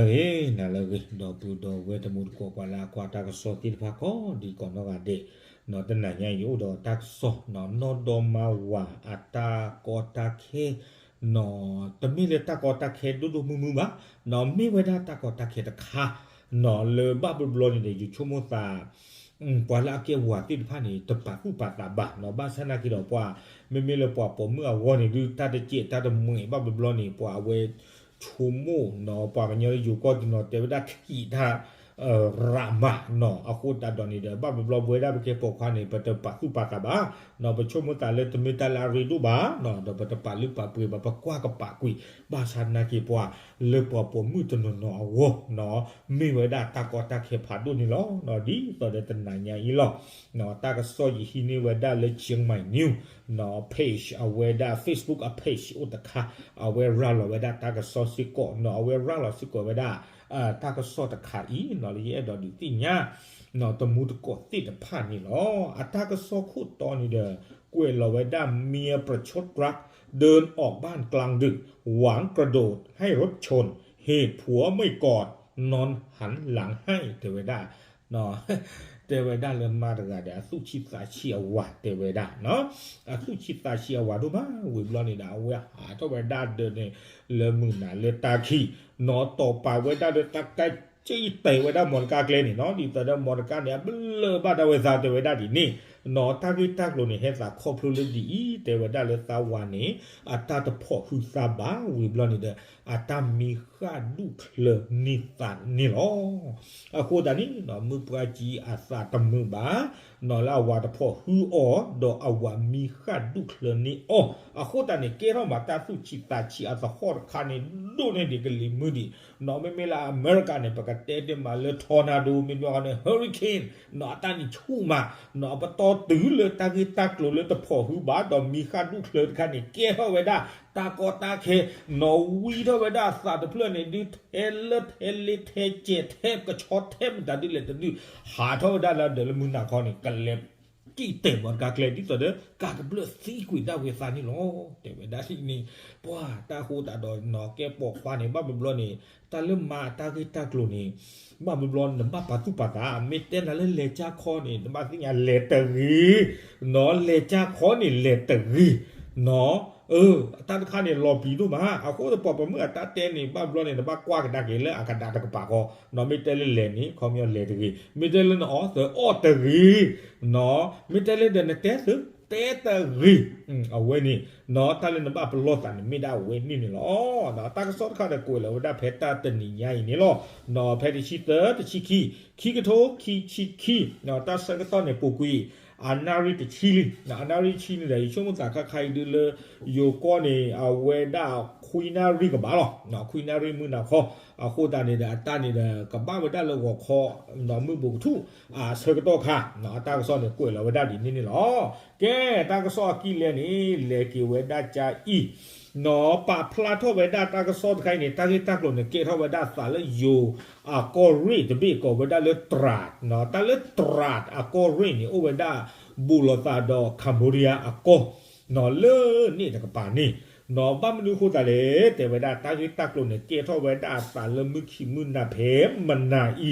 ဂ့ၤ နၤလၢအဂ့ၤ ဒီပုၢ်ဒီဝဲၢ်တံၤသကိး ပှၤလၢအကွၢ်တၢ်ကစီၣ်သ့ၣ်တဖၣ်ကိးဒံကိးနီၢ်ဂၤဒဲး, တနၤညါအံၤအိၣ်ဒီးတၢ်ကစီၣ် နီၢ်ဒီမါဝၤအတၢ်ကီတၢ်ခဲ, တမ့ၢ်လၢတၢ်ကီတၢ်ခဲဒိၣ်ဒိၣ်မုၢ်မုၢ်ဘၣ်, မ့ၢ်ဝဲဒၣ်တၢ်ကီတၢ်ခဲတခါ လၢဘၣ်ဘျီဘျီန့ၣ်ဒီး ယဆိကမိၣ်သး ပှၤလၢအကဲဝၤသ့ၣ်တဖၣ်န့ၣ် တပာ်သူၣ်ပာ်သးဘၣ်နီၤ, ဘၣ်ဆၣ်နာ်က့ဒီးပှၤ မ့မ့ၢ်လၢပှၤပိာ်မုၣ်အဂီၢ်န့ၣ်ဒုး တၢ်တစဲးတၢ်တမှဲၤဘၣ်ဘျီဘျီန့ၣ် ပှၤအဝဲဆိကမိၣ်နီၤ, ပှၤကညီလၢယိၤကီၢ်တနီၤတဲဝဲဒၣ်ခံးတၢ် ရးမးနီၤ, အဃိသတးဒီးန့ၣ်ဒီး ဘၣ်ဘျီဘျီပဝဲဒၣ်ပကဲပိာ်ခွါန့ၣ် ပတပာ်သူၣ်ပာ်သးဘၣ်နီၤ, ပဆိကမိၣ်သးလၢတမ့ၢ်တၢ်လၢအရ့ဒိၣ်ဘၣ်နီၤ, ဒီးပတပာ်လုၢ်ပာ်ပှ့ၤဘၣ် ပကွၢ်ကပာ်ကွံာ်, ဘၣ်ဆၣ်နာ်က့ပှၤလၢပှၤပိာ်မုၣ်တနီၤနီၤအဂီၢ်နီၤ မ့ၢ်ဝဲဒၣ်တၢ်ကီတၢ်ခဲဖးဒိၣ်န့ၣ်လီၤ. ဒ်သိးဒီးတနၤညါအံၤလီၤ တၢ်ကစီၣ်ယဟံးန့ၢ်ဝဲဒၣ်လၢ Chiang Mai News နီၤ page အဝဲဒၣ် Facebook အ page အိၣ်တခါ, အဝဲရၤလီၤဝဲဒၣ်တၢ်ကစီၣ်စ့ၢ်ကီးနီၤ, အဝဲရၤလီၤစ့ၢ်ကီးဝဲဒၣ် တၢ်ကစီၣ်တခါအံၤနီၤ လၢယအဲၣ်ဒိးဒုးသ့ၣ်ညါ တမူတကိးသ့ၣ်တဖၣ်န့ၣ်လီၤ. အတၢ်ကစီၣ်ခိၣ်တီန့ၣ်ဒီး ကွဲးလီၤဝဲဒၣ် เมียประชดรัก เดินออกบ้านกลางดึก หวังกระโดดให้รถชน เหตุผัวไม่กอด นอนหันหลังให้ တဲဝဲဒၣ် တဲဝဲဒၣ်လၢမါတဂၤဒီး အသူၣ်ဆံးသးဆံးအဝၤ တဲဝဲဒၣ်နီၤ, အသူၣ်ဆံးသးဆံးအဝၤဒိၣ်မး, ဝံၤဘျီန့ၣ်ဒီး အဝဲဟးထီၣ်ဝဲဒၣ်ဒီးန့ၣ် လၢမုၢ်နၤလၢတၢ်ခံးနီၤ, တီၢ်ပာ်ဝဲဒၣ်လၢတၢ်ကဲက့ၤတဲာ်ဝဲဒၣ် မော်တော်ကား ကျဲန့ၣ်နီၤ, ဒ်သိးဒီး မော်တော်ကား န့ၣ် အဘျၢၣ်ဘၣ်ဒၣ်ဝဲသး တဲဝဲဒၣ်ဒ်န့ၣ်နီၤ, တၢ်ဂ့ၢ်တၢ်ကျိၤန့ၣ် ဟဲသးခီဖျိလၢဒ်အံၤ, တဲဝဲဒၣ်လၢသးဝၤန့ၣ် အတၢ်တဖိးဟုသးဘၣ်, ဝံၤဘျီန့ၣ်ဒီး အတၢ်မံဃၣ်ဒူၣ်ချၢန့ၢ်သးန့ၣ်လီၤ. အဃိသတးန့ၣ်နီၤ မုၢ်ပှၢ်ကံအသးတမုာ်ဘၣ်နီၤ, လၢအဝၤတဖိးဟုအီၤ ဒီးအဝၤမံဃၣ်ဒူၣ်ချၢန့ၢ်အီၤ, အဃိသတးန့ၣ် ကဲထီၣ်မးတၢ်သူၣ်ဆံးသးဆံးအသဟီၣ်တခါန့ၣ် ဒိၣ်န့ၢ်ဒံးကလံၤမုၢ်ဒံး နီၤ, မ့မ့ၢ်လၢအမဲရကၤန့ၣ် ပကတဲတ့ၢ်မးလၢ tornado မ့ၢ်နီၤန့ၣ် hurricane နီၤ, အတၢ်န့ၣ်ဆူၣ်မးနီၤ, ပတီၢ်တုၤလၢတၢ်ဂ့ၢ်တၢ်ကျိၤလၢတဖိးဟုဘၣ် ဒီးမံဃၣ်ဒူၣ်ချၢတခါန့ၣ် ကဲထီၣ်ဝဲဒၣ် တၢ်ကီတၢ်ခဲနီၤ, ဝံထီၣ်ဝဲဒၣ်အသးတဖျၢၣ်န့ၣ် ဒုးထဲလၢထဲလ့ထဲကဲးထဲကဆီထဲမတၤဒ်လဲၣ်တဒုး, ဟးထီၣ်ဝဲဒၣ်လၢဒီးလၢမုၢ်နၤခီန့ၣ် ကလဲၤ က့ၤတဲာ်မော်တော်ကား ကျဲ ဒ်သိးဒီး ကးကဘျၢၣ်သံကွံာ်ဒၣ်ဝဲသးန့ၣ်လီၤ. တဲဝဲဒၣ်န့ၣ် ပှၤတၢ်ဃိသတးဒီးနီၤ ကဲပိာ်ခွါန့ၣ် ဘၣ်ဘျီဘျီန့ၣ် တၢ်လၢမၤတၢ်ဂ့ၢ်တၢ်ကျိၤန့ၣ် ဘၣ်ဘျီဘျီနဘၣ်ပာ်သူၣ်ပာ်သး, မ့ၢ်တဲနၤလၢလဲၤကၢ်ခီန့ၣ် နဘၣ်သ့ၣ်ညါလဲၤတဂ့ၤနီၤ, လဲၤကၢ်ခီန့ၣ်လဲၤတဂ့ၤနီၤ, အတၢ်တခါန့ၣ်လီၤပျံၤဒိၣ်မး, အဃိသပှၢ်ပိာ်မုၣ်အတၢ်တဲန့ၣ် ဘၣ်ဘျီန့ၣ် နဘၣ်ကွၢ်ကဒါက့ၤလၢအကဒါတကပၤဃီနီၤ, မ့ၢ်တဲလၢလဲၤန့ၣ် ခီပညီလဲၤတဂ့ၤ, မ့ၢ်တဲလၢနအီၣ်သၢအီၣ်တဂ့ၤနီၤ, မ့ၢ်တဲလၢဒီးနတဲသၢတဲတဂ့ၤ, အဝဲန့ၣ်နီၤ တၢ်လၢနဘၣ်ပလီၢ်သးန့ၣ်မ့ၢ်ဒၣ်အဝဲန့ၣ်န့ၣ်လီၤ. တၢ်ကစီၣ်တခါဒီးကွဲးလီၤဝဲဒၣ်ဖဲတၢ်တနံၤညါအံၤန့ၣ်လီၤ. ဖဲတဆံသၢ တဆံခံ, ခံကထိခံဆံခံ, တၢ်ဆၢကတီၢ်န့ၣ် ပူၤကွံာ် အနၣ်ရံၣ်တဆံလံ, အနၣ်ရံၣ်တဆံန့ၣ်ဒီး ယဆိကမိၣ်သးခါခါအံၤဒုးလၢ ယိၤကီၢ်န့ၣ် အဝဲဒၣ်ခွံနၣ်ရံၣ်ကဘၣ်လီၤ, ခွံနၣ်ရံၣ်မုၢ်နၤခီ, အဃိသတးန့ၣ်ဒီး အတၢ်န့ၣ်ဒီး ကဘၣ်ဝဲဒၣ်လၢဂီၤခီ မုၢ်ဘိးကထူၣ် အဆၢကတီၢ်ခါ, အတၢ်ကစီၣ်န့ၣ်ကွဲးလီၤဝဲဒၣ်ဒ်န့ၣ်န့ၣ်လီၤ. ကဲ တၢ်ကစီၣ်အကံၢ်လဲန့ၣ် လဲၤက့ၤဝဲဒၣ်ကၢ်အံၤ နီၤ ပာ်ဖျါထီၣ်ဝဲဒၣ်တၢ်ကစီၣ်တခါအံၤန့ၣ် တၢ်ဂ့ၢ်တၢ်ကျိၤန့ၣ်ကဲထီၣ်ဝဲဒၣ်သးလၢယိၤအကီၢ်ရ့ၣ်တဘ့ၣ်ကိးဝဲဒၣ်လၢ Trat နီၤ, တၢ်လၢ Trat အကီၢ်ရ့ၣ်န့ၣ် အိၣ်ဝဲဒၣ်ဘူးလိာ်သးဒီး Cambodia အကီၢ်နီၤ, လၢန့ၣ်တကပၤန့ၣ်နီၤ, ဘၣ်မနုၤအဃိသတးလဲၣ် တဲဝဲဒၣ်တၢ်ဂ့ၢ်တၢ်ကျိၤန့ၣ် ကဲထီၣ်ဝဲဒၣ်အသးလၢမုၢ်ခံမုၢ်နၤဖဲမနၤအံၤနီ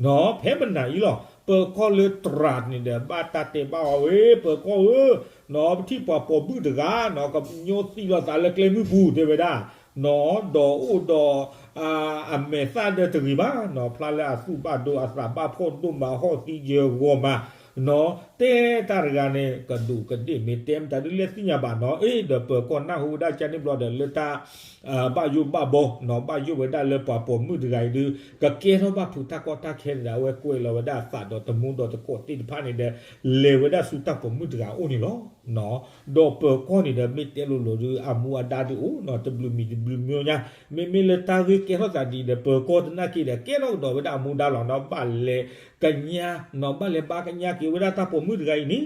ၤ, ဖဲမနၤအံၤလီၤ. ပၢၤကီၢ်လၢ Trat န့ၣ်ဒီး ဘၣ်တၢ်တဲဘၣ်ဝဲ ပၢၤကီၢ်ဧၢနီၤ, ပထံၣ်ပှၤပိာ်မုၣ်တဂၤနီၤ ကညိသံလိာ်သးလၢကျဲမုၢ်ပူၤ တဲဝဲဒၣ်နီၤ, ဒီးအိၣ်ဒီး အမဲာ်သၣ်ဒီးတဂ့ၤဘၣ်နီၤ, ဖျါလၢအသူၣ်ဘၣ်ဒိ အသးဘၣ်ဖှီၣ်ဒိၣ်မး ဟီၣ်သံယၢၤဂီၤမးနီၤ, တဲတၢ်တဂၤန့ၣ် ကဒူးကဒ့ၣ်မ့ၢ်တဲမတၤဒုးလဲၣ်သ့ၣ်ညါဘၣ်နီၤ, အ့ ဒီးပၢၤကီၢ်နၢ်ဟူဝဲဒၣ်ကန့ၣ်ဘျီဒီး လၢတၢ် ဘၣ်ယိၣ်ဘၣ်ဘီနီၤ, ဘၣ်ယိၣ်ဝဲဒၣ်လၢပှၤပိာ်မုၣ်တဂၤအံၤဒုး ကကဲထီၣ်ဘၣ်ဖုးတၢ်ကီတၢ်ခဲန့ၣ်ဒီး အဝဲကွဲးလီၤဝဲဒၣ်အသးဒီးတမူဒီးတကိးသ့ၣ်တဖၣ်န့ၣ်ဒီး လဲၤဝဲဒၣ်ဆူတၢ်ပိာ်မုၣ်တဂၤအအိၣ်န့ၣ်လီၤ. ဒီးပၢၤကီၢ်န့ၣ်ဒီး မ့ၢ်တဲလိၤလိၤဒုး အမူအဒါဒုးအိၣ်နီၤ, တဘျုးမံၤတဘျုးမံၤညါ, မ့မ့ၢ်လၢတၢ်ဂ့ၢ်ကဲထီၣ်သးဒ်အံၤဒီး ပၢၤကီၢ်သနာ်က့ဒီး ကဲထီၣ်ကဒီးဝဲဒၣ်အမူဒါလီၤနီၤ, ဘၣ်လဲၤကညးနီၤ, ဘၣ်လဲၤဘါကညးက့ၤဝဲဒၣ်တၢ်ပိာ်မုၣ်တဂၤအံၤန့ၣ်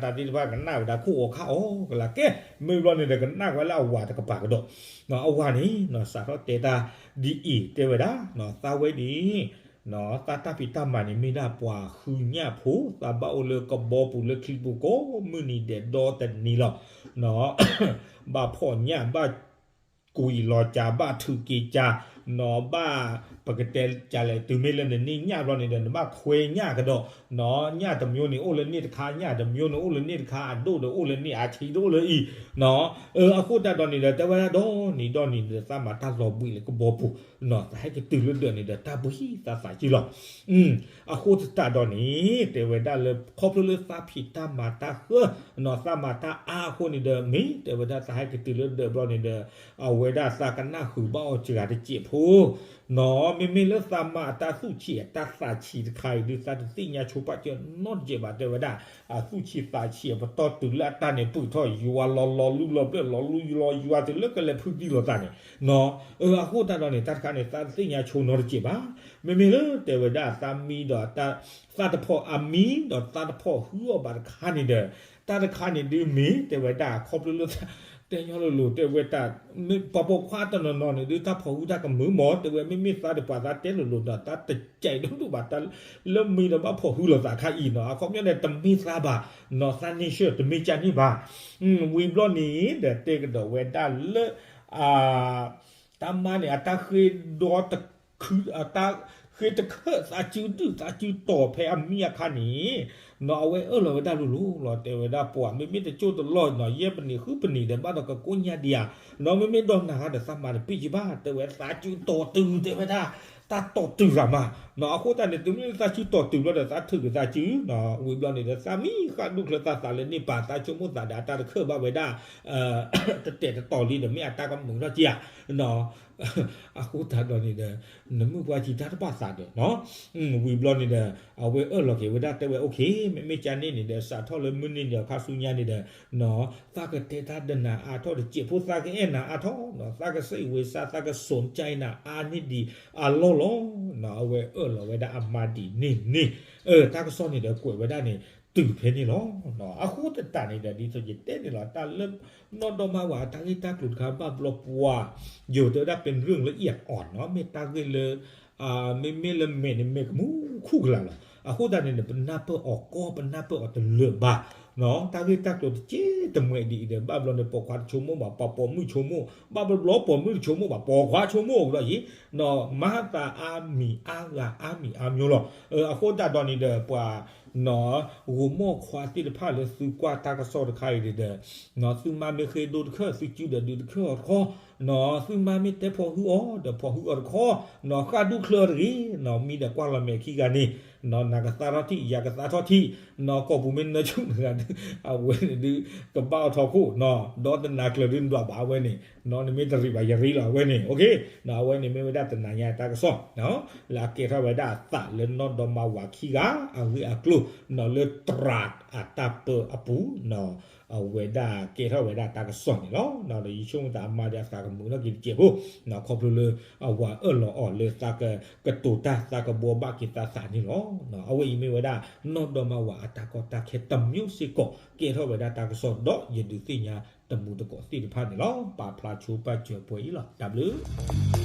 ကနၣ်တၢ်သ့ၣ်တဖၣ် ကနၣ်ဝဲဒၣ်ခိၣ်အီၤခါအီၤကလာ်ကဲ, မ့ၢ်ဘျီန့ၣ်ဒီး ကနၣ်ဝဲလၢအဝၤတကပၤကဒီး, အဝၤန့ၣ် စးထီၣ်တဲတၢ်ဒ်အံၤ တဲဝဲဒၣ်, သးဝဲဒ်အံၤ, သးတၢ်ဖံးတၢ်မၤန့ၣ် မ့ၢ်ဒၣ်ပှၤဃုညၣ်ဖိ, သးဘၣ်အိၣ်လၢကဘီပူၤလၢချံပူၤကိးမုၢ်နံၤဒဲးဒီတနံၤလီၤ. ဘၣ်ဖီၣ်ညၣ်, ဘၣ် ဘၣ် ကွံာ်လီၤကၠး ဘၣ်ထုးက့ၤကၠး, နီၢ် ဘၣ် ပကတဲကၠးလဲၣ် တုၤမ့ၢ်လၢနန့ၢ်ညၣ်ဘျီန့ၣ်ဒီး နဘၣ်ခွဲညၣ်ကဒီး, နီၢ် ညၣ်တမျိုးန့ၣ်အိၣ်လၢန့ၣ်တခါ, ညၣ်တမျိုးန့ၣ်အိၣ်လၢန့ၣ်တခါ, အဒိၣ်ဒီးအိၣ်လၢန့ၣ်, အဆံးဒီးအိၣ်လၢအံၤ, နီၢ်. အဃိသတးဒီးန့ၣ်ဒီး တဲဝဲဒၣ်ဒီးန့ၣ်ဒီးန့ၣ်ဒီး သးမၤတၢ်လီၤဘှံးလၢကဘီပူၤ, နီၢ် သးဟဲကတုၤလၢဒၢးန့ၣ်ဒီး တၢ်ဘှံးသးသးကံလီၤ. အဃိသတးဒီးန့ၣ် တဲဝဲဒၣ်လၢ ခီဖျိလၢသးဖံးတၢ်မၤတၢ်ဃၢ, နီၢ် သးမၤတၢ်အါအဃိန့ၣ်ဒီး မ့ၢ်တဲဝဲဒၣ် သးဟဲကတုၤလၢဒၢးဘျီန့ၣ်ဒီး အဝဲဒၣ်သးကနၣ်ဃုာ်ဘၣ်အီၤစှၤတစဲးဖိ, နီၢ် မ့မ့ၢ်လၢသးမၤအတၢ်သူၣ်ဆံးအတၢ်သးဆံးတခါအံၤဒုး သးတသ့ၣ်ညါဆိပာ်စၢၤနီတစဲးဘၣ် တဲဝဲဒၣ်, အသူၣ်ဆံးသးဆံးအပတီၢ်တုၤလၢအတၢ်န့ၣ် ပုၢ်ထီၣ်ယွၤလီၤလီၤလူလီၤဘျၢၣ်လီၤလူလီၤယွၤတုၤလၢကလဲၤဖုသံလိာ်သးန့ၣ်, နီၢ်. အဃိသတးဒီးန့ၣ် တၢ်တခါန့ၣ် သးတသ့ၣ်ညါဆိနီတစဲးဘၣ်. မ့မ့ၢ်လၢတဲဝဲဒၣ် သးမံဒီး သးတဖီၣ်အမံဒီး သးတဖီၣ်ဟုအီၤဘၣ်တခါန့ၣ်ဒီး တၢ်တခါန့ၣ်ဒုးမ့ၢ်တဲဝဲဒၣ် ခီဖျိလၢ တဲညီလိၤလိၤ တဲဝဲဒၣ် ပှၤပိာ်ခွါတနီၤနီၤန့ၣ်ဒုး တၢ်ဖီၣ်ဟုတၢ်ကမုာ်မး, တဲဝဲ မ့မ့ၢ်သးဒီးပှၤသးတဲလိၤလိၤဒီး တၢ်တကဲးဒိၣ်ဒိၣ်ဘၣ် တၢ်လၢမံဒီးဘၣ်ဖီၣ်ဟုလိာ်သးခါအံၤနီၢ်. အခီပညီန့ၣ် တမ့ၢ်သးဘၣ်, နီၢ် သးန့ၣ်ဆၢ တမ့ၢ်ကၢ်န့ၣ်ဘၣ်. ဝံၤဘျီန့ၣ်ဒီး တဲကဒီးဝဲဒၣ်လၢ တၢ်မါန့ၣ် အတၢ်ဃ့ဒီတခု, အတၢ်ဃ့တခၢၣ် သးစုဒုၣ်သးစုတီၤဖဲအမံအခါန့ၣ်, နီၢ် အဝဲအၢၣ်လီၤဝဲဒၣ်လိၤလိၤလီၤ တဲဝဲဒၣ် ပှၤမ့မ့ၢ်တကၠိၣ်တလီၢ်နီၢ် ယဲၢ်ပနံးဃုပနံးဒီး ဘၣ်ဒီးကကိးညါဒံးဧါ, နီၢ် မ့မ့ၢ်ဒီးနၤဒီး သးမၤတပ့ၢ်က့ဘၣ် တဲဝဲ သးစုတီၤတုၤ တဲဝဲဒၣ်, တၢ်တီၤတုၤရၤမး, နီၢ် အဃိသတးန့ၣ် တုၤမ့ၢ်သးစုတီၤတုၤဘျီဒီး သးထုးက့ၤသးစု, နီၢ် ဝံၤဘျီန့ၣ်ဒီး သးမံဃာ်ဒူၣ်ချၢသးသးလၢန့ၣ်ပာ် သးဆိကမိၣ်သးဒီး အတၢ်တခၢၣ်ဘၣ်ဝဲဒၣ် တတဲာ်တတီၤလံဒီး မ့ၢ်အတၢ်ကမုာ်ထီၣ်က့ဧါ, နီၢ် အဃိသတးဒီးန့ၣ်ဒီး နမုၢ်ပှၢ်စံးတၢ်တဘၣ်သးဒီး နီၢ်, ဝံၤဘျီန့ၣ်ဒီး အဝဲအၢၣ်လီၤက့ၤဝဲဒၣ် တဲဝဲ အိၣ်ခ့ မ့မ့ၢ်ကၢ်န့ၣ်န့ၣ်ဒီး စးထီၣ်လၢမုၢ်နံၤန့ၣ်အခါဆူညါန့ၣ်ဒီး နီၢ် သးကတဲတၢ်ဒီးနၤအါထီၣ်တစဲးဖိ သးကအဲၣ်နၤအါထီၣ်, နီၢ် သးကစံးဝဲစး သးကစိၤကၢ်နၤအါန့ၢ်ဒံးအလီၢ်လီၤ, နီၢ် အဝဲအၢၣ်လီၤဝဲဒၣ်အမါဒ်န့ၣ်န့ၣ်, တၢ်ကစီၣ်န့ၣ်ဒီးကွဲးဝဲဒၣ်န့ၣ် တုၤဖဲန့ၣ်လီၤ. အဃိသတးန့ၣ်ဒီး ဒ်သိးယတဲန့ၣ်လီၤ တၢ်လၢ နီၢ်ဒီမါဝၤအတၢ်ဂ့ၢ်တၢ်ကျိၤတခါဘၣ်ဘျီပှၤ ယိၤတဲဝဲဒၣ် ပ့ၤရ့ၣ်လၢအံၤအီၤနီၢ် မ့ၢ်တၢ်ဂ့ၢ်လၢ မ့မ့ၢ်လၢမဲာ်န့ၣ် မဲာ်ကမူခူၣ်ကလာ်လီၤ. အဃိသတးန့ၣ်န့ၣ် ပနၢ်ပၢၢ်အီၤကီ ပနၢ်ပၢၢ်အီၤတလၢာ်ဘၣ်, တၢ်ဂ့ၢ်တၢ်ကျိၤတက့ၢ်တမှဲၤဒ်အံၤဒီး ဘၣ်ဘျီန့ၣ် ပိာ်ခွါတဆိကမိၣ်ဘၣ် ပှၤပိာ်မုၣ်ဆိကမိၣ်, ဘၣ်ဘျီဘျီပိာ်မုၣ်တဆိကမိၣ်ဘၣ် ပိာ်ခွါဆိကမိၣ်အီၤကဒီးယံၤ, နီၢ် မၤသးအါမံၤအါဂၤအါမံၤအါမျိၤလီၤ. အဃိသတးဒီးန့ၣ်ဒီး ပှၤ နီၢ် ဂိၤမီၢ်ခွါသ့ၣ်တဖၣ်လၢသုကွၢ်တၢ်ကစီၣ်တခါအံၤဒီး နီၢ် သုမါမ့ၢ်ဃ့ဒိတခၢၣ် သုစုဒီးဒုးတခၢၣ်အီၤတခီ, နီၢ် သုမါမ့ၢ်တဲဖီၣ်ဟုအီၤဒီးဖီၣ်ဟုအီၤတခီ, နီၢ် ဃၣ်ဒူၣ်ချၢတဂ့ၤ, နီၢ် မံဒီးကွၢ်လီၤမဲာ်ခံဂၤန့ၣ်, နီၢ် နၤကသါထီၣ်ထံၣ် ယၤကသါထီၣ်ထံၣ်, နီၢ် ကိာ်ပူၤမ့ၢ်နၢဆူၣ်နဂၤဒုး အဝဲန့ၣ်ဒုး ကဘၣ်အီၣ်ထီၣ်ခိၣ်, နီၢ် ဒီတနၤကျၢၤဒုးနဒွးဘၣ်အဝဲန့ၣ်, နီၢ် နမ့ၢ်တရံးဘၣ်ယရံးလီၤအဝဲန့ၣ်, နီၢ် အဝဲန့ၣ်မ့ၢ်ဝဲဒၣ်တနၤညါတၢ်ကစီၣ် လၢအကဲထီၣ်ဝဲဒၣ်အသးလၢနီၢ်ဒီမါဝၤခံဂၤ အဂ့ၢ်အကျိၤ နီၢ် လၢတြၤအတၢ်ပၢအပူၤ, နီၢ် အဝဲဒၣ်ကဲထီၣ်ဝဲဒၣ်တၢ်ကစီၣ်န့ၣ်လီၤ. နီၢ် ဒီးယဆိကမိၣ်သးအမါဒီးအသးကမုာ်ထီၣ်က့ၤတစဲးဖိ, နီၢ် ခီဖျိလၢ အဝၤအၢၣ်လီၤအီၤလၢသးကကတိၤတၢ် သးကဘှီဘၣ်က့ၤသးသးန့ၣ်လီၤ. နီၢ် အဝဲအံၤမ့ၢ်ဝဲဒၣ် နီၢ်ဒီမါဝၤအတၢ်ကီတၢ်ခဲတမျိးစ့ၢ်ကီး ကဲထီၣ်ဝဲဒၣ်တၢ်ကစီၣ်ဒီးယဒုးသ့ၣ်ညါတမူတကိးသ့ၣ်တဖၣ်န့ၣ်လီၤ. ပာ်ဖျါဆိပာ်စၢၤပှဲၤအံၤလီၤ. တၢ်ဘျုး